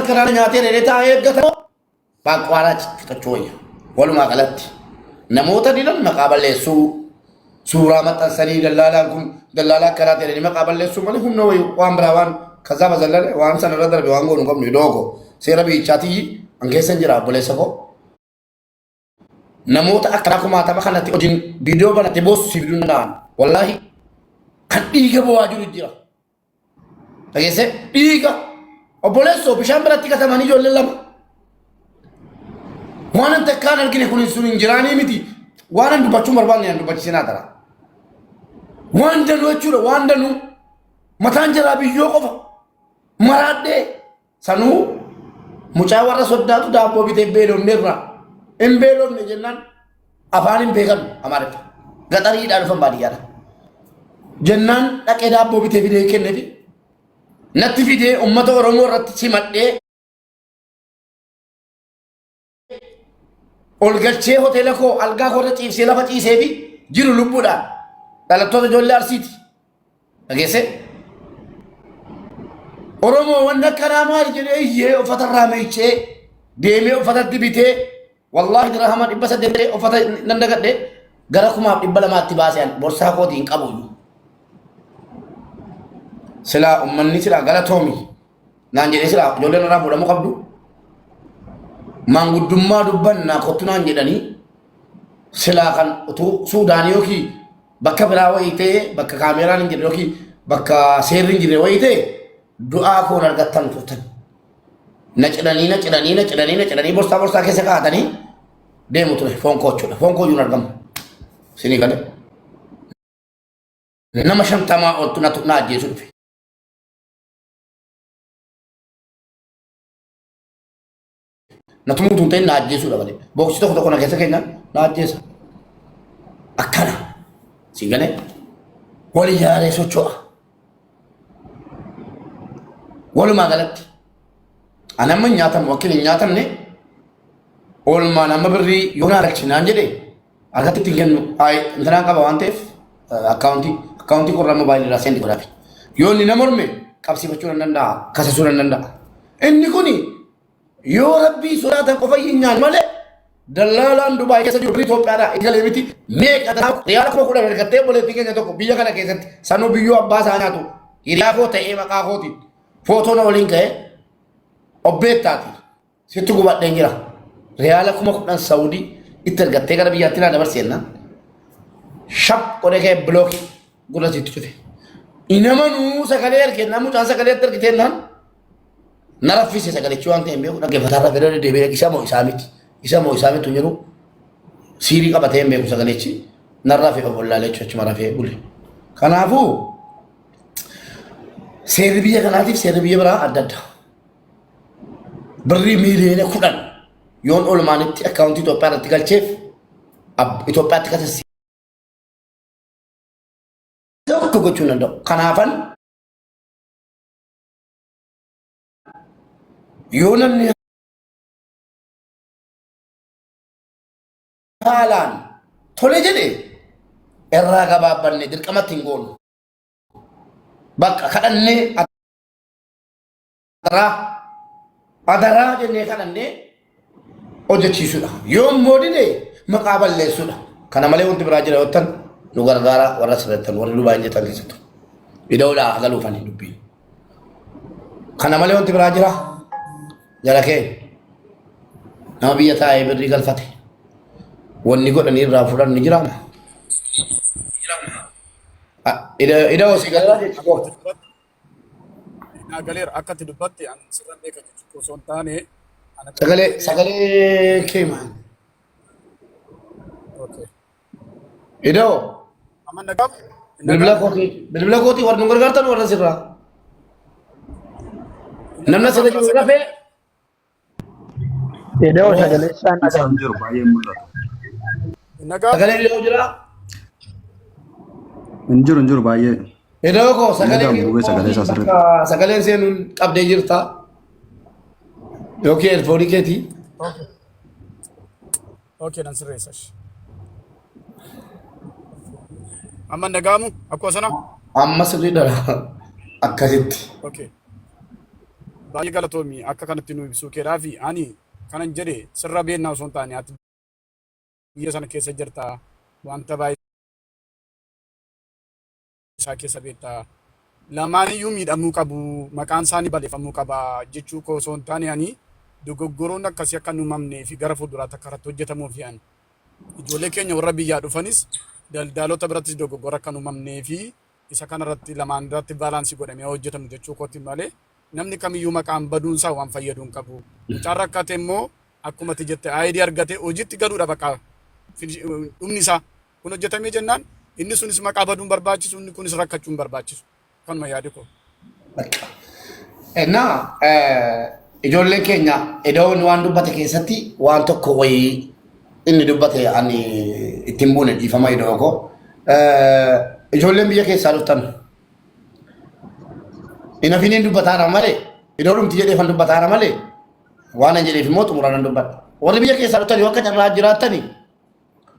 kanaa nyaatee dheedhee taa'ee eeggata moo baaqwaaraa fixachuu wayya. Walumaa galatti namoota didan maqaa balleessuu suuraa maxxansanii dallaalaan kun dallaalaa akkanaa ta'e maqaa balleessuu malee humna wayii waan biraa waan kazaa bazallale waan sana irra darbe waan goonu hin qabnu iddoo koo seera biyyichaatii an keessa hin jira obboleessa koo. Namoota akkanaa kumaatama kanatti hojiin viidiyoo banatte boossu si fiduu hin danda'an. Wallaahi kan dhiiga bo'aa jiru jira. Dhageessee dhiiga obboleessoo bishaan biratti gatamanii ijoolleen lama. Waan an takkaan argine kun sun hin jiraanii miti. Waan an dubbachuu hin barbaanne an dubbachiisinaa tara. Waan danuu jechuudha waan danuu. Mataan jalaa biyyoo qofa. Maraadhee sanuu mucaa warra soddaatu daabboo bitee beelofne irraa. Hin beelofne jennaan afaan hin beekan Amaariffa. Gaxariidhaa dhufan baadiyyaadha. Jennaan dhaqee daabboo bitee fidee kennefi natti fidee uummata Oromoo irratti simadhee ol galchee hoteela koo algaa koo irra ciibsee lafa ciisee fi jiru lubbuudhaan dhalattoota ijoollee Arsiiti. Dhageessee? Oromoo wanni akkanaa maali jedhee iyyee uffata irraa miiccee deemee uffatatti bitee wallaahi dirhama 800 uffata nan dagadhe gara 1200tti baasee an borsaa kootii hin qabu iyyuu. Silaa ummanni silaa galatoomi naan jedhee silaa ijoolleen irraa fuudhamuu qabdu. Maanguddummaa dubbannaa kottu naan jedhanii silaa kan utuu Suudaanii yookiin bakka biraa wayii ta'e bakka kaameeraan hin jirre yookiin bakka seerri hin jirre wayii ta'e du'aa koon argattan turtan. Na cidhanii na cidhanii na cidhanii na cidhanii borsaa borsaa keessa kaa'atanii deemu ture foon koo jechuudha. Foon koo iyyuu hin argamu. Isinii galee. Nama 50 oltu na ajjeesu dhufe. Na tumuutu hin ta'in na ajjeesuudha malee. Booksi tokko tokko na keessa keenyaan na ajjeesa. Akkana. Si galee wal ijaaree socho'a. Walumaa galatti. Ani amma hin nyaatamu akkin hin nyaatamne oolmaan amma birrii yoo naa galchinaan jedhe harkatti ittiin kennu intanaan qaba waan ta'eef akkaawuntii qorraa moobaayilii irraa seendi godhaafi. Yoo inni na morme qabsiifachuu nan danda'a kasasuu nan danda'a. Inni kuni yoo rabbii sodaatan qofa hin nyaanne malee dallaalaan Dubaay keessa jiru birrii Itoophiyaadhaa itti galee miti meeqa ta'a riyaala 10,000 argattee obboleettii keenya tokko biyya kana keessatti sanuu biyyoo abbaa isaa nyaatu hiriyaa koo ta'ee maqaa kootiin footoo na waliin ka'ee obbeettaati sitti gubadheen jira riyaala 10,000 Saawudii itti argattee gara biyyaatti naa dabarsi jennaan shap godhee ka'ee bilookii gurra sitti cufe. Inamanuu sagalee argennaan mucaan sagalee argitee na raffise sagalichi waan ta'e hin beeku dhaggeeffataa irra fedha deddeebi'ee isa moo isaa miti isa moo isaa miti jedhu siirii qabatee hin beeku sagalichi narraa fi of wallaalee jechuudha achuma rafee bule. Kanaafuu seerri biyya kanaatiif seerri biyya biraa adda adda. Birrii 10 miiliyoona yoon olmaanitti akkaawuntii Itoophiyaa irratti galcheef Itoophiyaatti kasassi tokko gochuu hin danda'u. Kanaafan yoo namni haalaan tole jedhe irraa gabaabbanne dirqamatti hin goonu. Bakka kadhannee adaraa adaraa jennee kadhannee hojjechiisudha. Yoo immoo dide maqaa balleessudha. Kana malee wanti biraa jira yoo ta'an nu gargaara warra sirrattan warri lubaan jettan keessattuu. Ida'uudhaa galuufanii dubbiin. Kana malee wanti biraa jira. Jara kee nama biyya taa'ee birrii galfate. Wanni godhanii irraa fudhan ni jiraama. Ida'oo si galaa jechuudha. Naa galeera akka itti dubbatte an sirran beeka jechuudha osoo hin taane an akka Sagalee sagalee kee maal? Okay. Ida'oo Amma nagaaf bilbila kootii bilbila kootii warri nu gargaartan warra sirraa. Namni asirra jiru rafee Ida'oo sagalee isaan Isaan dhaga'ama. jiru baay'ee mul'atu. Nagaaf sagalee ida'oo jira. Hin jiru hin jiru baay'ee. Ida'oo koo sagalee Dhaga'amu gubee sagalee isaa sirriitti. bakka sagaleen seenuun qabdee jirta. Yookiin elfoonii keetii. Okay. Okay, nan sirreessa. Amma hin dhaga'amu akkuma sana? Amma sirrii dha akkasitti. Okay. Baay'ee galatoomi akka kanatti nu ibsuu keedhaa fi ani kanan jedhe sirra beennaa osoo hin taane ati biyya sana keessa jirta wanta baay'ee isaa keessa beekta. Lamaaniyyuu miidhamuu qabu maqaan isaanii balleeffamuu qaba jechuu koo osoo hin taane ani dogoggoroon akkasii akka hin uumamnee fi gara fuulduraatti akka irratti hojjetamuuf ani ijoollee keenya warra biyyaa dhufanis daldaalota birattis dogoggora akka hin uumamnee fi isa kanarratti lamaan irratti baalaansii godhamee hojjetamu jechuu kooti malee namni kamiyyuu maqaan baduunsaa waan fayyadu hin qabu. Mucaan rakkate immoo akkuma ati jette ID argate hojiitti galuudha bakka dhumni isaa kun hojjetamee jennaan inni sunis maqaa baduun barbaachisu inni kunis rakkachuun barbaachisu. Kanuma yaadi koo. Innaa ijoolleen keenya idoon waan dubbate keessatti waan tokko wayii inni dubbate ani ittiin buune dhiifama idoo koo. Ijoolleen biyya keessaa dhuftan hin hafiniin dubbataara malee idoo dhumti jedhee fan dubbataara malee waan an jedheef immoo xumuraan nan dubbadha. Warri biyya keessaa dhuftan yoo akka carraa jiraattani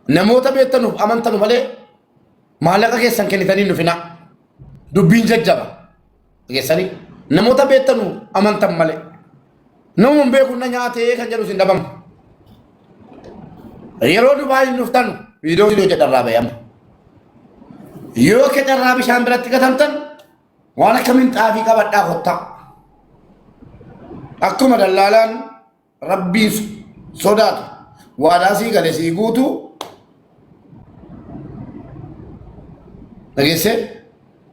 namoota beektanuuf amantanu malee maallaqa keessan kennitanii hin dhufinaa. Dubbiin jajjaba. Dhageessanii namoota beektanu amantan malee. Nama hin beeku na nyaatee kan jedhu isin dhabamu. Yeroo Dubaay hin dhuftan viidiyoo viidiyoo jedharraa bayama. Yoo kecarraa bishaan biratti gatamtan waan akkamiin xaafii qabadhaa kottaa. Akkuma dallaalaan rabbiin sodaatu waadaa sii gale sii guutu dhageessee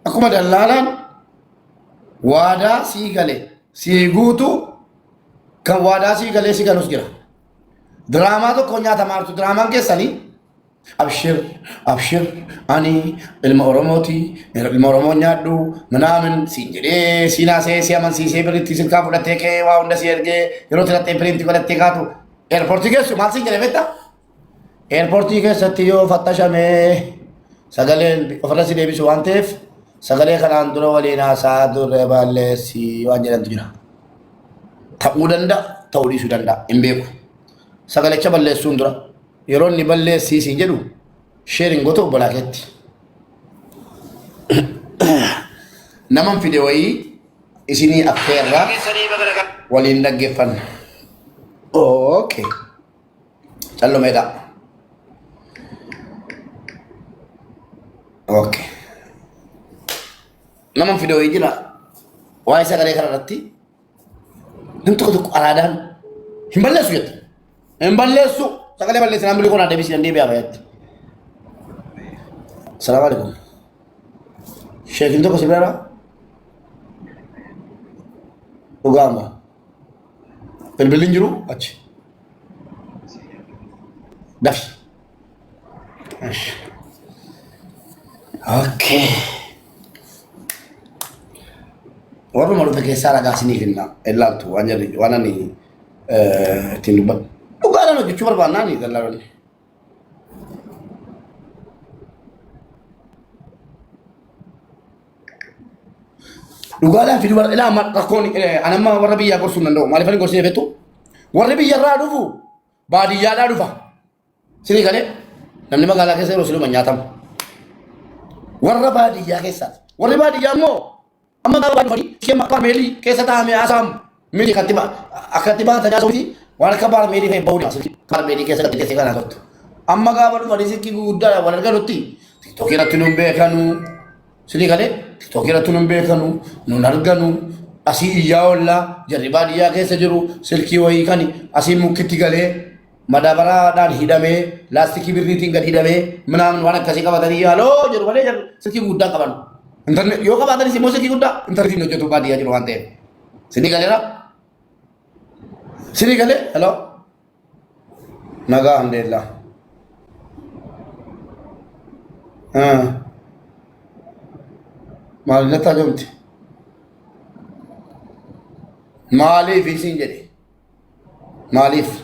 akkuma dallaalaan waadaa sii gale sii guutu kan waadaa sii galee si galus jira. Diraamaa tokko nyaatamaa jirtu diraamaan keessanii Abshir abshir ani ilma Oromooti ilma Oromoo nyaadhu minaamin siin jedhee siin haasa'ee si amansiisee birritti silkaa fudhattee kee waa hunda si ergee yeroo filattee piriinti godhattee kaatu eerpoortii geessu maal siin jedhee beektaa? Eerpoortii keessatti yoo fattashamee sagaleen ofirra si deebisu waan ta'eef sagalee kanaan dura waliin haasaa turre balleessi waan jedhantu jira. Ta'uu danda'a ta'uu dhiisuu danda'a hin beeku. Sagalecha balleessuun dura Yeroo inni balleessii siin jedhu sheer hin gootu obbolaa keetti. Naman fide wayii isinii affeerraa waliin dhaggeeffanna. Okay. Callumeedha. Okay. Naman fide wayii jira. Waa'ee sagalee kana irratti Namni tokko tokko araadaan hin balleessu jette. Hin balleessu. Sagalee balleessinaan bilii kun deebisii dandee biyaa fayyatti. Salaamu alaikum. Sheekin tokko si bira dhugaama. Bilbilli hin jiru achi. Dafi. Okay. Warruma dhufe keessaa ragaa isiniif hinna ilaaltu waan jarri waan ani ittiin dubbadhu. Dhugaadhaan hojjechuu barbaannaan dallaalonni. Dhugaadhaan fiduu barbaada. Ilaa amma rakkoon ani amma warra biyyaa gorsuu hin danda'u. Maaliif ani gorsine beektu? Warri biyyarraa dhufu baadiyyaadhaa dhufa. Sinii galee namni magaalaa keessa yeroo siluma nyaatamu. Warra baadiyyaa keessaati. Warri baadiyyaa immoo amma gaafa dhufanii isheen baarmeelii keessa taa'amee haasa'amu miti akkatti akkatti baatanii haasa'u miti waan akka baarmeelii fa'i bahuu danda'a. Baarmeelii keessa gadi teessee kan haasoftu. Amma gaafa dhufanii silkii gurguddaadhaan wal arganutti tiktookii irratti nun beekanu. Sinii galee tiktookii irratti nun beekanu nun arganu asii iyyaa oollaa jarri baadiyyaa keessa jiru silkii wayii kan asii mukkitti galee Madaabaraadhaan hidhamee laastikii birriitiin gad hidhamee minaamin waan akkasii qabatanii yaaloo jedhu malee jedhu silkii guddaa qaban. Intarneet yoo qabaatanis immoo silkii guddaa intarneetiin hojjetu baadiyyaa jiru waan ta'eef. Sinii galeera? Sinii galee? Hello? Nagaa alhamdulillah. Maal natti haajomti? Maaliif isin jedhe? Maaliif?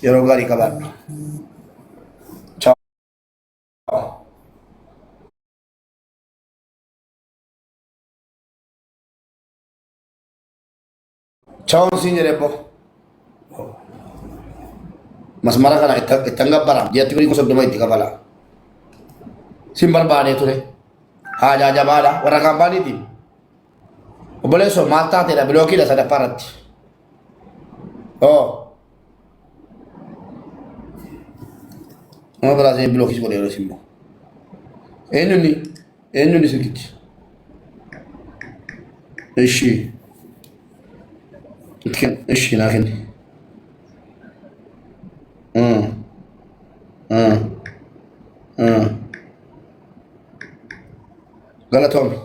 Yeroo gaarii qabaadhu. Ciao. Ciao siin jedhe bbo. Masmara kana ittan gabbara. Ji'atti birrii 30 itti kafala. Sin barbaadee ture. Haajaa jabaadha warra kaampaaniiti. Obboleessoo maal taateedha bilookiidha sadaffaa irratti. Oo. Nama biraa isin bilookiis godhe yeroo isin immoo. Eenyuun eenyuun silkichi? Ishii. Ishii naa kenni. Galatoomi.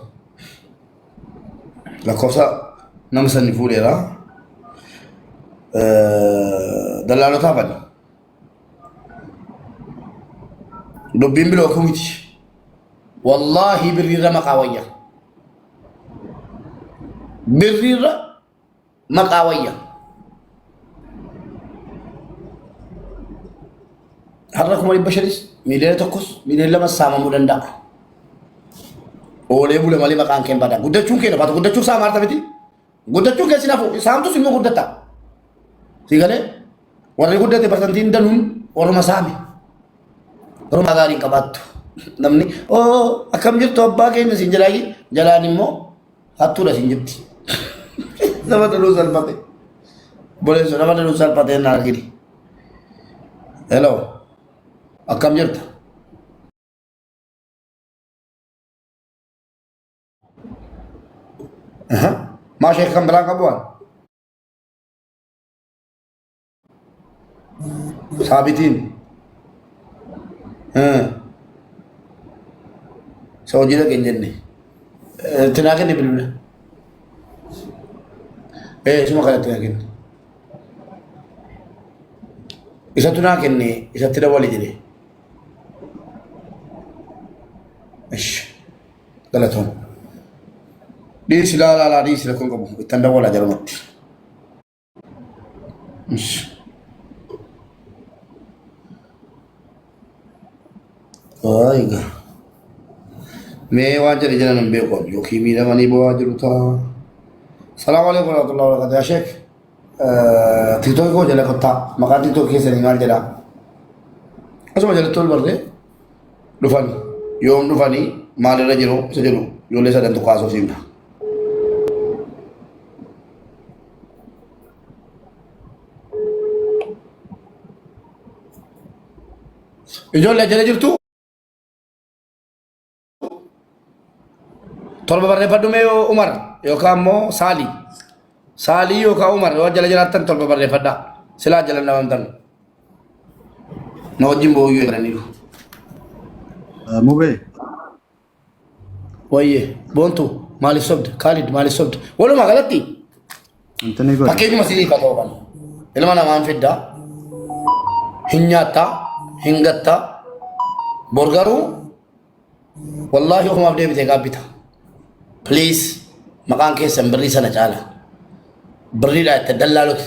Lakkoofsa nama sanii fuudheera. Dallaalotaa bani. Dubbiin bilookuu miti. Wallaahi birriirra maqaa wayya. Birriirra maqaa wayya. Har'a 500,000s 1,000,000s 2,000,000s saamamuu danda'a. Oolee bule malee maqaan kee hin badan. Guddachuun kee lafaatu guddachuuf saamaarta miti. Guddachuun kee sin hafu saamtus immoo guddatta. Si galee warri guddate parsantiin danuun warruma saame. Warruma gaarii hin qabaattu. Namni oo akkam jirtu abbaa keenya siin jalaa jalaan immoo hattuudha siin jetti. Nama danuu salphate. Boleessu nama danuu salphate na argini. Hello. Akkam jirta? Aha. Maa sheekh kan biraan qabu waan? Saabitiin. Isa hojii dhaqe hin jenne. Itti naa kenni bilbila. Isuma kanatti naa kenni. Isatu naa kenne isatti dawwali jedhe. Ish. Galatoom. Dhiisi laa laa laa dhiisi rakkoon qabu. Ittan dawwala jarumatti. Ish. Waayiga. Mee waan jedhe jiran hin beeku yookiin miidhamanii bo'aa jiru ta'a. Salaamu alaikum warahmatullahi wabarakatuh. Yaa sheek. Tiktookii koo jala kottaa. Maqaan tiktookii keessanii maal jedhaa? Asuma jalatti ol barree dhufan yoom dhufanii maalirra jiru isa jedhu ijoollee sadan tokko haasofsiifna. Ijoollee jala jirtu torba barreeffadhu mee yoo Umar yookaan immoo Saalii. Saalii yookaan Umar yoo jala jiraattan torba barreeffadhaa. Silaa jala dhabamtan. Na wajjin booyyuu eegalaniiru. Mubee Wayyee boontu maaliif sobda? Kaalid maaliif sobda? Walumaa galatti Antanii godhe. fakkeenyuma sinii ka ta'u kana. Ilma namaan fiddaa hin nyaattaa hin gattaa bor garuu wallaahi ofumaaf deebitee gaabbita. Please maqaan keessan birrii sana caala. Birriidha itti dallaaloti.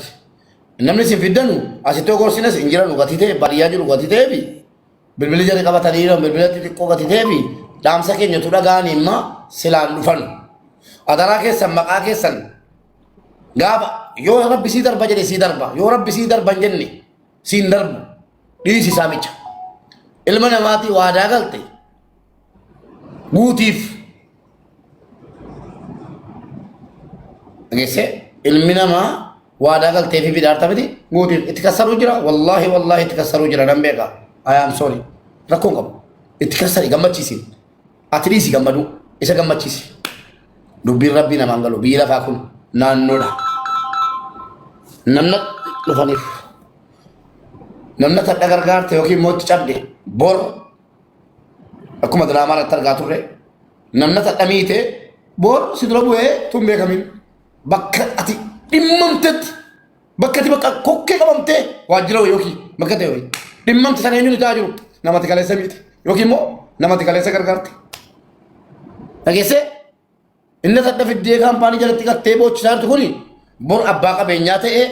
Namni isin fiddanu asitti gorsinas hin jiranu gatii ta'e baadiyyaa jiru gatii ta'eefi bilbilli jarri qabatanii jiran bilbila xixiqqoo gatii ta'eefi dhaamsa keenyatu dhaga'anii imma silaan dhufan. Adaraa keessan maqaa keessan gaafa yoo rabbi sii darba jedhe sii darba yoo rabbi sii darba hin jenne siin darbu dhiisi saamicha. Ilma namaatii waadaa galte guutiif Dhageessee ilmi namaa waadaa galtee fi bidhaarta miti guutiin itti kassaruu jira wallaahi wallaahi itti kassaruu jira nan beeka I am sorry rakkoon qabu itti kassari gammachiisi ati dhiisi gammaduu isa gammachiisi dubbiin rabbii namaan galu biyyi lafaa kun naannoodha namna dhufaniif namna tadha gargaarte yookiin immoo itti cabde bor akkuma diraamaa irratti argaa turre namna tadha miite bor si dura bu'ee tun beekamin bakka ati dhimmamtetti bakka ati bakka kokkee qabamtee waajjira wayii yookiin bakka ta'e wayii dhimmamte sana eenyuun ta'aa jiru namatti kaleessa miite yookiin immoo namatti kaleessa gargaarte. Dhageessee inni tadha fiddee kaampaanii jalatti qattee boochisaa jirtu kuni bor abbaa qabeenyaa ta'ee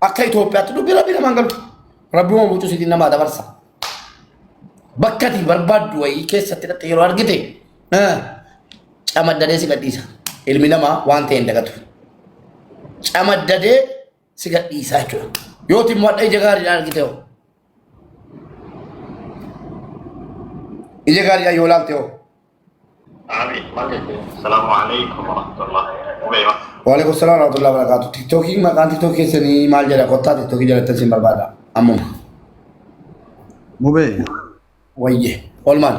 akka Itoophiyaatti dubbii rabbii namaan galu. Rabbi waan bucuu sitiin namaa dabarsa. Bakka ati barbaaddu wayii keessatti dhatte yeroo argite camaddadee si gadhiisa. Ilmi namaa waan ta'e hin dagatu. Camaddadee si gadhiisa jechuudha. Yoo ati immoo hadha ija gaariidhaan argite hoo? Ija gaariidhaan yoo laalte hoo? Abi, maal jette? Salaamu alaikum warahmatullah. Mubee. Waalaikum salaam warahmatullahi wabarakatuh. Tiktookiin maqaan tiktookii keessanii maal jedha? Kottaa tiktookii jalatti isin barbaada. Ammuma. Mubee Wayye. Olmaan.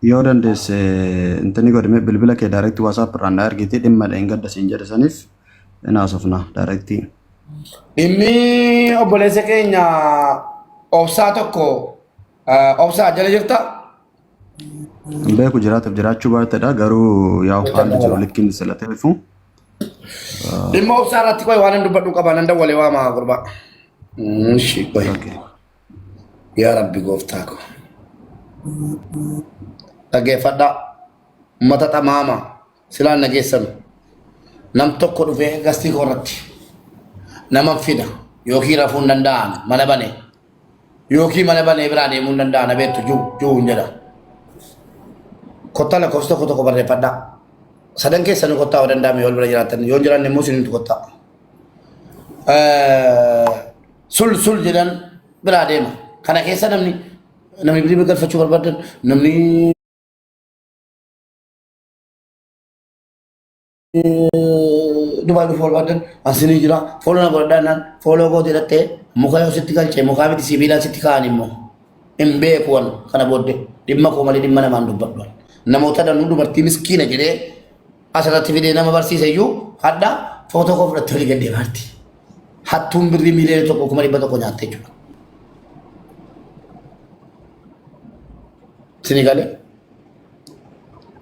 yoo dandeesse intini godhime bilbila kee direct WhatsApp irraan na ergite dhimma dheengadda siin jedhe saniif in haasofna direct. Dhimmi obboleessa keenya obsaa tokko obsaa jala jirta? Hin beeku jiraatuuf jiraachuu baatedha garuu yaa haalli jiru likkiin sila ta'eefu. Dhimma obsaa irratti qoy waan hin dubbadhu qaba nan dawwalee waama gurbaa. Ishi qoy. Okay. Yaa Rabbi gooftaa ko. Dhaggeeffadhaa. Uummata xamaama. Silaan nageessanu. Nam tokko dhufee gastii koo irratti nama fida yookiin rafuu hin danda'an mana bane yookiin mana banee biraa deemuu hin danda'an abeettu jiru jiru hin jedha. Kottaa lakkoofsa tokko tokko barreeffadhaa. Sadan keessanuu kottaa yoo danda'ame yoo bira jiraattan yoo hin jiraanne immoo isinitu kottaa. Sul sul jedhan biraa deema. Kana keessa namni namni bilbila galfachuu barbaadan namni Dubaay dhufuu barbaadan asinii jira fooloo na godhadhaa naan fooloo goote hidhattee muka yoo sitti galche mukaa miti sibiilaan sitti kaa'an immoo hin beeku wan kana booddee dhimma koo malee dhimma namaan dubbadhu namoota danuu dubartii miskiina jedhee asirratti fidee nama barsiise iyyuu hadha footoo koo fudhattee olii gad deemaarti. Hattuun birrii 1,100,000 nyaatte jechuudha. Sini galee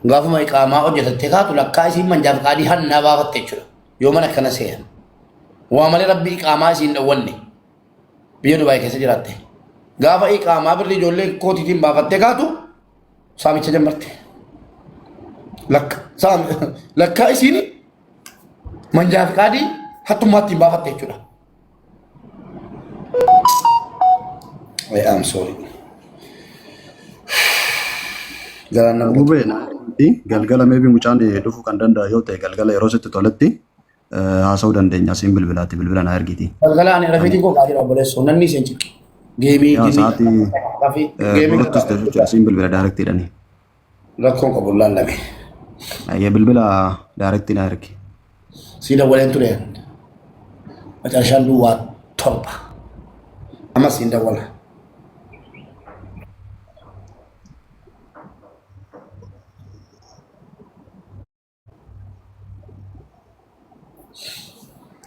gaafuma iqaamaa hojjetattee kaatu lakkaa isiin manjaaf qaadii hannaa baafatte jechuudha. Yoo mana akkana seehan. Waa malee rabbi iqaamaa isiin dhowwanne biyya Dubaay keessa jiraatte. Gaafa iqaamaa birrii ijoollee kootiitiin baafattee kaatu saamicha jammarte. Lakka lakkaa isiin manjaaf qaadii hattummaa ittiin baafatte jechuudha. I am sorry. Garaan nama Mubee galgala maybe mucaan dhufuu kan danda'u yoo ta'e galgala yeroo sitti toletti haasa'uu dandeenya siin bilbilaati bilbila na ergiti. Galgala ani rafiitiin koo qaajira obboleessoo namni isheen ciqqi. Geemii Yaa sa'aatii rafii geemii boruttus ta'e jechuudha siin bilbila directidhani. Rakkoon qabu laallame. Ayyee bilbila direct na ergi. Sii dawwaleen ture. Macarshaan duwwaa 7. Amma siin dawwala.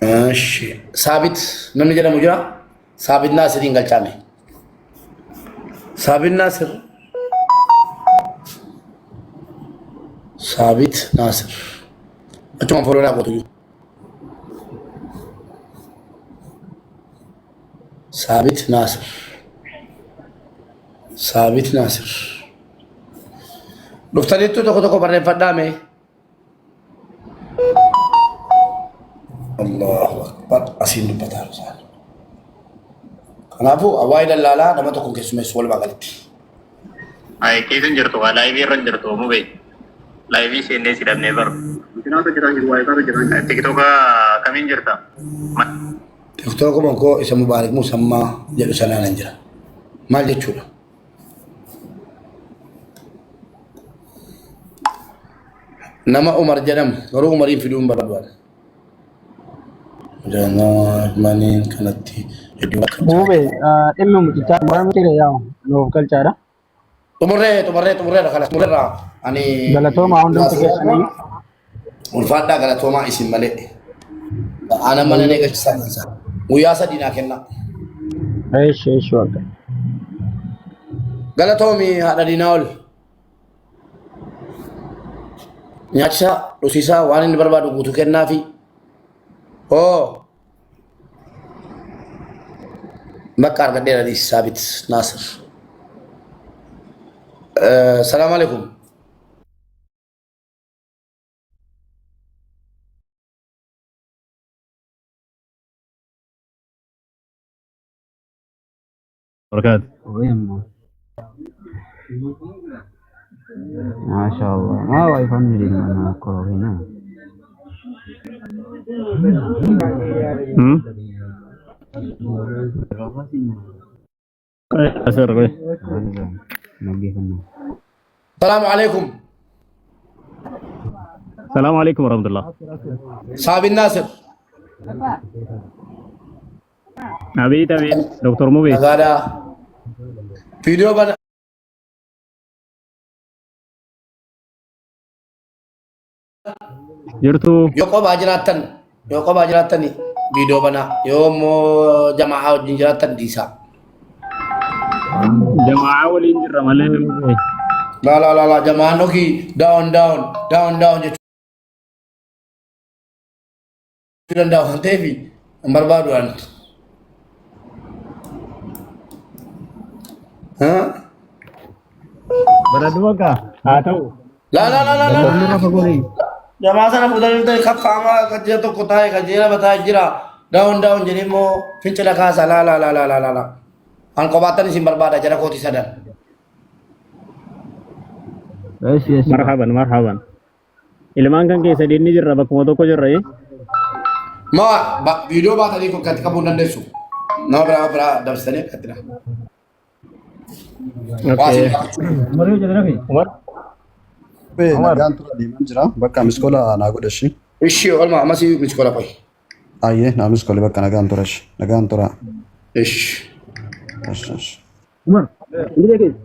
Eshi. Saabit namni jedhamu jira. Saabit Naasiriin galchaame. Saabit Naasir. Saabit Naasir. Achuma follow naa gootu. Saabit Naasir. Saabit Naasir. Dhuftaniittu tokko tokko barreeffadhaa mee. Allahu Akbar asiin dubbataa isaan. Kanaafuu waa'ee dallaalaa nama tokko keessummeessu walumaa galatti. Ay, keessa hin jirtu, waa laayivii irra hin jirtu, mubee. Laayivii seennee si dhabnee baru. Tiktoka kamiin jirta? Tiktookuma koo isa Mubaarik Musammaa jedhu sanaan hin jira. Maal jechuudha? Nama Umar jedhamu garuu Umariin fiduu hin barbaadu. Maniin kanatti iddoo akka Muube dhimmi mucichaa xumurame miti yaa nuuf galchaadha. Xumurree xumurree xumurreerra kana xumurreerra ani Galatoomaa hundumti keessanii. Ulfaadhaa galatoomaa isin malee. Ana mana ne galchisaa kansa. Guyyaa 3 naa kennaa. Eeshi eeshi waaqa. Galatoomi haadha diinaa ol. Nyaachisaa dhusiisaa waan inni barbaadu guutuu kennaafi. Oo. Bakka argadheera dhiisi Saabit Naasir. Salaam alaikum. Barakaatu. Maasha Allah. Maa waayifan miidhagina kororina. Hmm? Asir koy. Salaamu alaikum. Salaamu alaikum warahmatullah. Saabin Naasir. Abeet abeet. Dr. Mubee. Nagaadhaa. Viidiyoo bana. Jirtuu. Yoo kophaa jiraattan yoo kophaa jiraattan viidiyoo banaa yoo immoo jamaa'aa wajjin jiraattan dhiisaa. Jamaa waliin jirra malee. Mubee. Laa laa laa laa jama'aan okii down down down down jechuu danda'a waan ta'eef hin barbaadu ani. Baradhu bakka. Haa ta'u. Laa laa laa laa laa. Nurra fagoo deemi. Jamaa sana fuudhanii ta'e kakkaama qajeela tokko taa'e qajeela mataa jira. Daawun daawun jedhee immoo fincila kaasa laa laa laa laa laa laa laa. An kophaattan isin barbaada jara kooti sadan. Eeshi eeshi. Marhaban marhaban. Ilmaan kan keessa diinni jirra bakkuma tokko jirra. Eh? Ma viidiyoo baatanii akkatti qabuu hin dandeessu. Nama biraa biraa dabsitanii akkatti dha. Waa isin Okay. gaafachuu. Umar. Bee Umar. nagaan tura deemaan jira. Bakka miskola naa godhe ishii. Ishii olma ammasii miskola qoy. Ayyee naa miskoli bakka nagaan tura ishii. Nagaan tura. Ishi. Ishi ishi. Umar. Inni keessa.